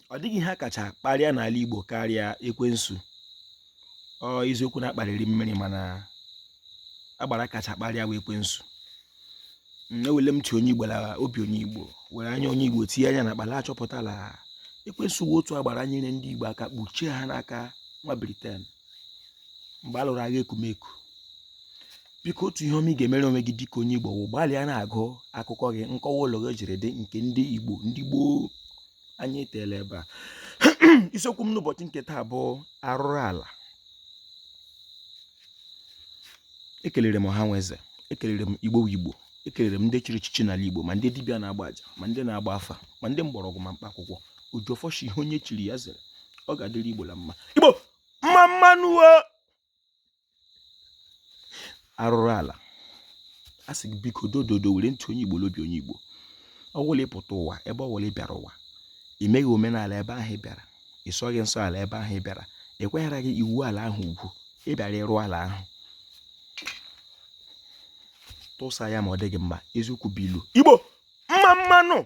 Ọ dịghị ihe a kacha kparịa n'ala Igbo karịa ekwensu. Ọ eziokwu na akparịrị mmiri, mana agbara kacha kparịa bụ ekwensu. Ewele m ntị onye Igbo na obi onye Igbo, were anya onye Igbo tinye anya na akpala, achọpụtala ekwensu wụ otu agbara nyere ndị Igbo aka kpuchie ha n'aka nwa Britain mgbe a lụrụ agha ekumeku. Biko, otu ihe ọma ị ga-emere onwe gị dịka onye Igbo wụ gbalịa na-agụ akụkọ gị, nkọwa ụlọ gị jiri dị nke ndị Igbo ndị gboo. Anyị eteela ebe a. Isiokwu m n'ụbọchị nke taa bụ arụrụ ala. Ekelere m ọha nwe eze, ekelere m Igbo Igbo, ekelere m ndị chiri echichi n'ala Igbo, ma ndị dibịa na-agba aja, ma ndị na-agba afa, ma ndị mgbọrọgwụ, ma mkpa akwụkwọ. Ojiọfọ shi ihe onye chiri ya zere. Ọ ga-adịrị Igbo la mma. Igbo mma mma nụ o. Arụrụ ala, a sị gị biko dododo, were ntị onye Igbo, l'obi onye Igbo. Ọ wụla ịpụta ụwa, ebe ọ wụla ị bịara ụwa, ị meghị omenala ebe ahụ ị bịara, ị sọghị nsọ ala ebe ahụ ị bịara, ị kweghara gị iwu ala ahụ ugwu, ị bịara ịrụ ala ahụ, tụsa ya ma ọ dịghị mma. Eziokwu bụ ilu. Igbo mma mma nụ.